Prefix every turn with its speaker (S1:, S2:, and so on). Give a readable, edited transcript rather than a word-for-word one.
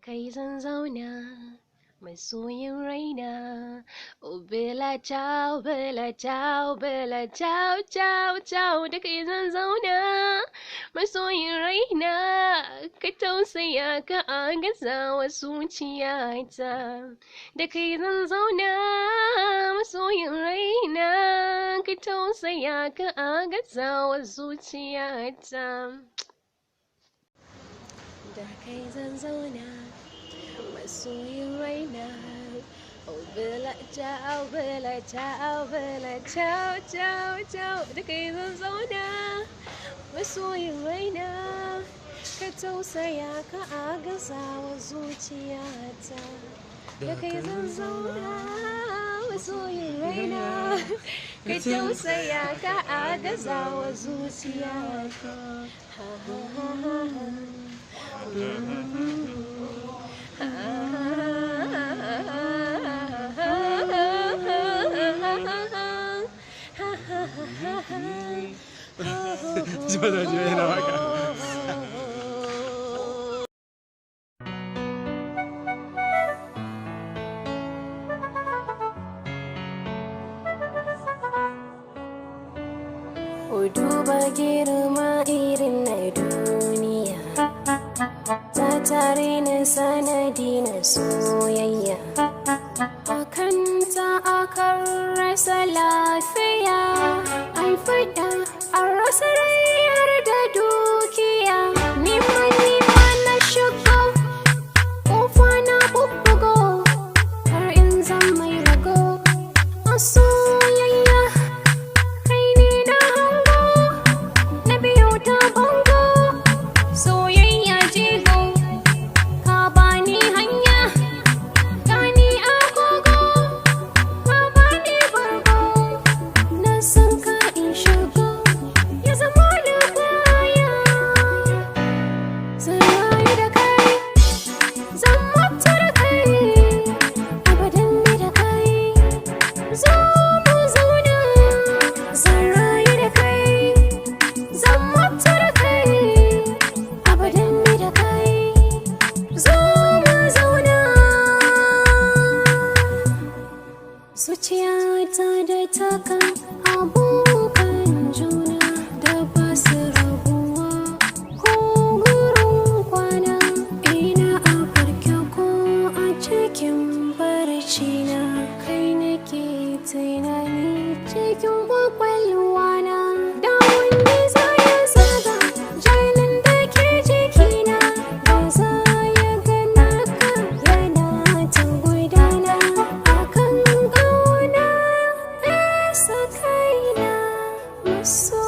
S1: Kai zan zauna, masoyin raina. Oh bella ciao, bella ciao, bella ciao, ciao, ciao. Da kai zan zauna, masoyin raina. Ka tausaya ka agaza wa zuciyata. Da kai zan zauna, masoyin raina. Ka tausaya ka agaza wa zuciyata. Da kai zan zauna, masoyin raina. Oh bella ciao, bella ciao, bella ciao, ciao, ciao. Da kai zan zauna, masoyin raina. Ka tausaya ka agaza wa zuciyata. Da kai zan zauna, masoyin raina. Ka tausaya ka agaza wa zuciyata. Ha ha ha ha ha.
S2: Ji yana waka.
S1: Duba girma irin na duniya, ta tare na sanadi na soyayya. Akan ta akan rasa lafiya, ai fada an rasa rai har da dukiya. Nima nima na shigo, kofa na bubbugo, har in zan mai rago a soyayya. Kai ne na hango, na biyo ta bango, soyayya jigo, ka bani hanya, gani agogo, ka bani bargo, na san ka in shigo, ya zama da kaya. Zan rayu da kai, zan mutu da kai, abadan ni da kai. Zo mu zauna, zan rayu da kai, zan mutu da kai, abadan ni da kai. Zo mu zauna. Zuciyata da taka abokan juna da ba su rabuwa ko gurin kwana. Ina a farke ko a cikin barci na, kai nake tunani cikin kwakwalwa na. Da wanda za ya zaga jinin da ke jikina, da za ya gana ka yana ta gudana akan ƙauna. Fesa kaina maso